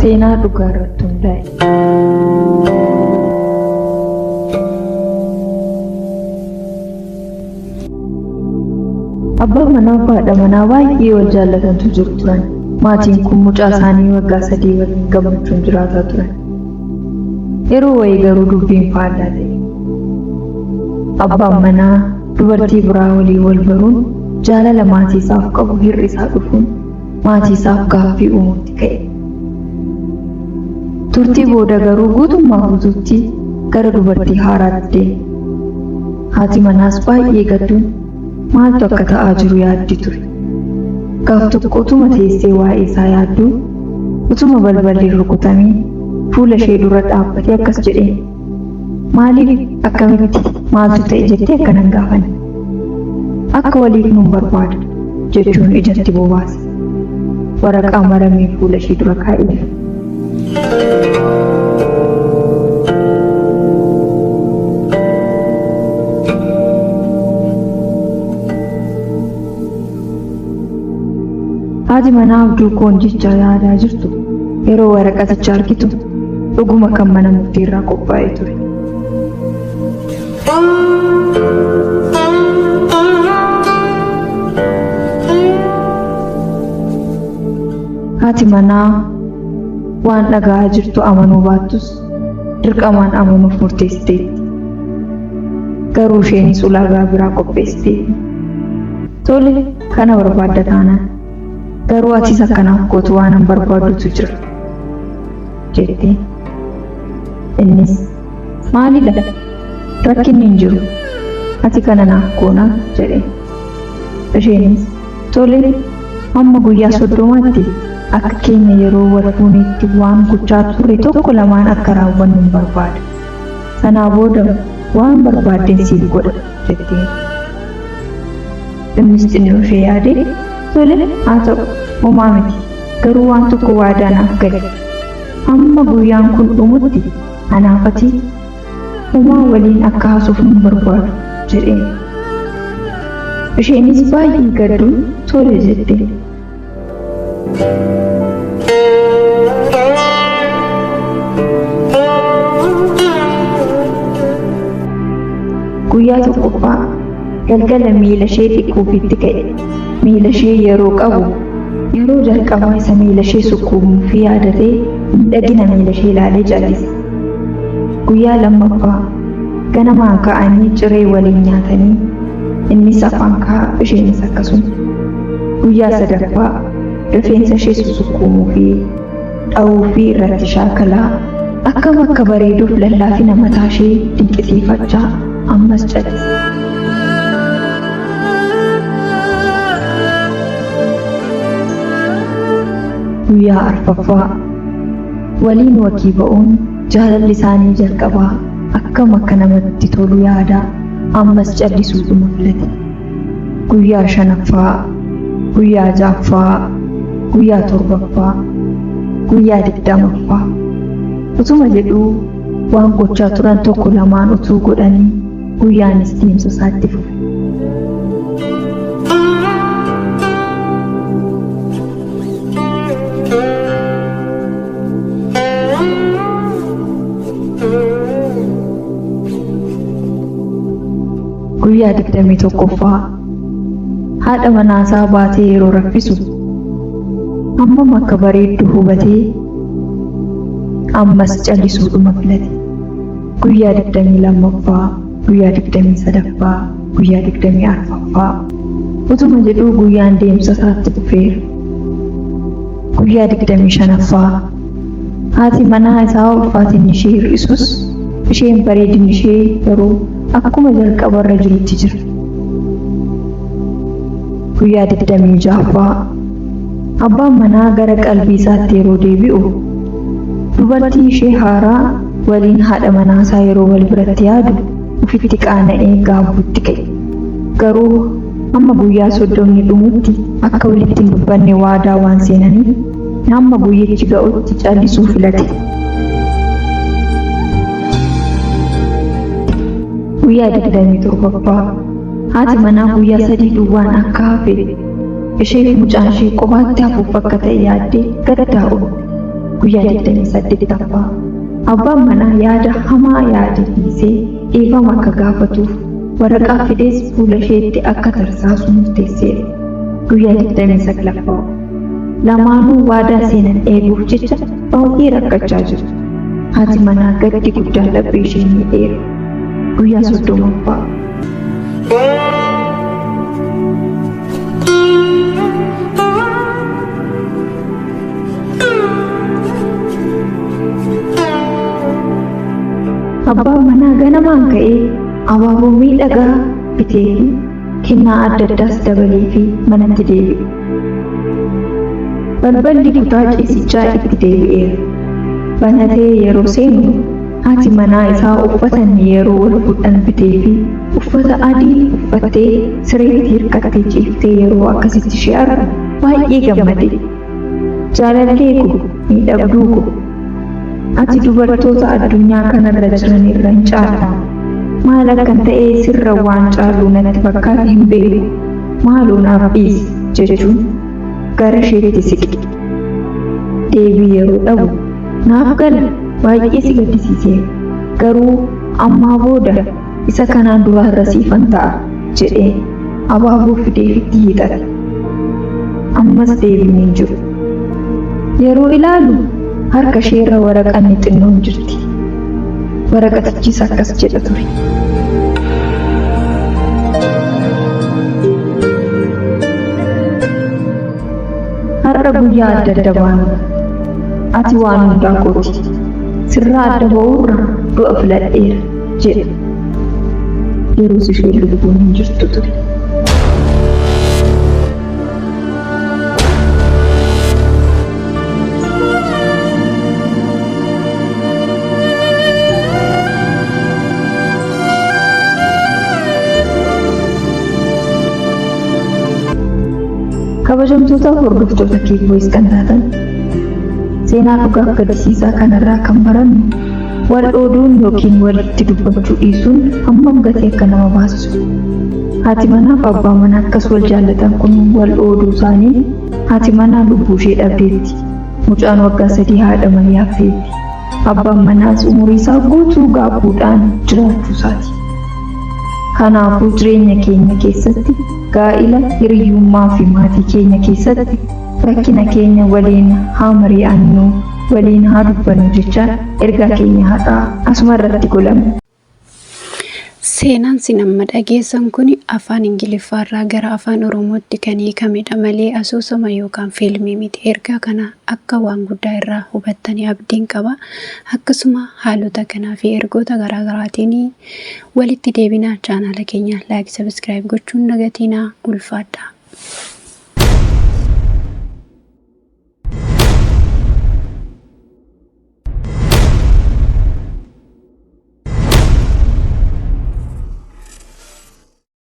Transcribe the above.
Seenaa dhugaa irratti hundaa'e. Abbaa manaa fi haadha manaa baay'ee wal jaallatantu jiru turan. Maatiin kun mucaa isaanii waggaa 3 waliin gammachuun jiraataa turan. Yeroo wayii garuu dubbiin faallaa ta'e. Abbaan manaa dubartii biraa waliin wal baruun jaalala maatii isaaf qabu hir'isaa dhufuun maatii isaaf gaaffii uumuutti ka'e. Turtii booda garuu guutummaa guutuutti gara dubartii haaraatti deeme. Haati manaas baay'ee gadduun maaltu akka ta'aa jiru yaaddi ture. Gaaf tokko utuma teessee waa'ee isaa yaadduu utuma balballi rukutamee fuula ishee dura dhaabbatee akkas jedheen. Maaliif akkamitti maaltu ta'e jettee akka nan gaafanne. Akka waliif nun barbaada jechuun ijatti bobaase. Waraqaa maramee fuula ishee dura kaa'eef. Haati manaa abduu koon jecha yaadaa jirtu yeroo waraqaticha argitu dhuguma kan mana murtii irraa qophaa'ee ture. Haati manaa waan dhaga'aa jirtu amanuu baattus dirqamaan amanuuf murteessiteetti. Garuu isheenis ulaagaa biraa qopheessiteetti. Tole kana barbaadda taanaan garuu atis akkanaaf gootu waan an barbaadutu jira jettee. Innis maalidha? Rakkinni hin jiru. Ati kana naaf goonaa jedheen. Isheenis tole hamma guyyaa 30tti akka keenya yeroo wal fuunetti waan gochaa turre tokko lamaan akka raawwannu hin barbaada. Sanaa booda waan barbaaddeen siif godha jetteen. Innis xinnoo ishee yaadee tole haa ta'u homaa miti garuu waan tokko waadaa naaf gali. Hamma guyyaan kun dhumutti anaaf ati homaa waliin akka haasofnu hin barbaadu jedheen. Isheenis baay'ee gadduun tole jette. Guyyaa tokkoffaa galgala miila ishee dhiquufitti ka'e. Miila ishee yeroo qabu yeroo jalqabaa isa miila ishee sukkuumuu fi yaadatee miidhagina miila ishee ilaalee callise. Guyyaa lammaffaa ganamaan ka'anii ciree waliin nyaatanii innis afaan kaa'a isheenis akkasuma. Guyyaa sadaffaa rifeensa ishee susukkuumuu fi dha'uu fi irratti shaakalaa akkam akka bareeduuf lallaafina mataa ishee dinqisiifachaa ammas callise. Guyyaa arfaffaa waliin wakii ba'uun jaalalli isaanii jalqabaa akkam akka namatti tolu yaadaa ammas callisuudhuma filate. Guyyaa shanaffaa, guyyaa ja'affaa, guyyaa torbaffaa, guyyaa 20ffaa. Utuma jedhuu waan gochaa turan tokko lamaan utuu godhanii guyyaanis deemsa isaatti fufe. Guyyaa 21ffaa haadha manaasaa baatee yeroo raffisu hammam akka bareeddu hubatee ammas callisuudhuma filate. Guyyaa 22ffaa, guyyaa 23ffaa, guyyaa 24ffaa utuma jedhuu guyyaan deemsa isaatti fufeera. Guyyaa 25ffaa haati manaa isaa ulfaatinni ishee hir'isus isheen bareedinni ishee garuu akkuma jalqabarra jirutti jira. Guyyaa 26ffaa abbaan manaa gara qalbii isaatti yeroo deebi'u dubartii ishee haaraa waliin haadha manaasaa yeroo wal biratti yaadu ofitti qaana'ee gaabbuutti ka'e. Garuu hamma guyyaa 30 dhumutti akka walitti hin dubbanne waadaa waan seenaniif hamma guyyichi ga'utti callisuu filate. Guyyaa 27ffaa haati manaa guyyaa 3 duwwaan akka hafe isheef mucaan ishee qofaatti hafuuf akka ta'e yaaddee gaddaa oolte. Guyyaa 28ffaa. Abbaan manaa yaada hamaa yaade dhiisee dhiifama akka gaafatuuf waraqaa fidees fuula isheetti akka tarsaasu murteesseera. Guyyaa 29ffaa. Lamaanuu waadaa seenan eeguuf jecha baay'ee rakkachaa jiru. Haati manaa gaddi guddaan laphee ishee miidheera. Guyyaa 30ffaa. Abbaan manaa ganamaan ka'ee abaaboo miidhagaa bitee fi kennaa adda addaas dabalee fi manatti deebi'e. Balballi kutaa ciisichaa itti deebi'eera. Banatee yeroo seenu haati manaa isaa uffata inni yeroo wal fuudhan bitee fi uffata adii uffattee sireetti hirkattee ciiftee yeroo akkasitti ishee argu baay'ee gammade. Jaalallee ko, miidhagduu ko, ati dubartoota addunyaa kanarra jiran irra hin caalta. Maal akkan ta'ee sirra waan caalu natti fakkaate hin beeku. Maaloo naaf dhiisi jechuun gara isheetti siqe. Deebii yeroo dhabu naaf gala baay'ee si gaddisiiseera. Garuu ammaa booda isa kanaan duraarra siifan ta'a jedhee abaaboo fideefitti hiixate. Ammas deebiin hin jiru. Yeroo ilaalu harka isheerra waraqanni xinnoon jirti. Waraqatichis akkas jedha ture. Har'a guyyaa adda adda baanudha. Ati waan hundaa kooti. Sirraa adda ba'uurra du'a filadheera jedha. Yeroos isheen lubbuun hin jirtu ture. Kabajamtoota hordoftoota Keep Voice kan taatan seenaa dhugaaf gaddisiisaa kanarraa kan barannu wal ooduun yookiin walitti dubbachuu dhiisuun hammam gatii akka nama baasisu. Haati manaa fi abbaa manaa akkas wal jaallatan kun wal ooduu isaanii haati manaa lubbuu ishee dhabdeetti. Mucaan waggaa 3 haadha malee hafteetti. Abbaan manaas umurii isaa guutuu gaabbuudhaan jiraachuu isaati. Kanaafuu jireenya keenya keessatti gaa'ila, hiriyyummaa fi maatii keenya keessatti rakkina keenya waliin haa mari'annu, waliin haa dubbannu jechaa ergaa keenya har'aa asuma irratti goolabna. Seenaan sin amma dhageessan kun afaan Ingiliffaarraa gara afaan Oromootti kan hiikamedha malee asoosama yookaan fiilmii miti. Ergaa kana akka waan guddaa irraa hubattanii abdiin qaba. Akkasuma haalota kanaa fi ergoota garaagaraatiin walitti deebinaa chaanaala keenya laayik sabiskiraayib gochuun nagatiinaa ulfaadha.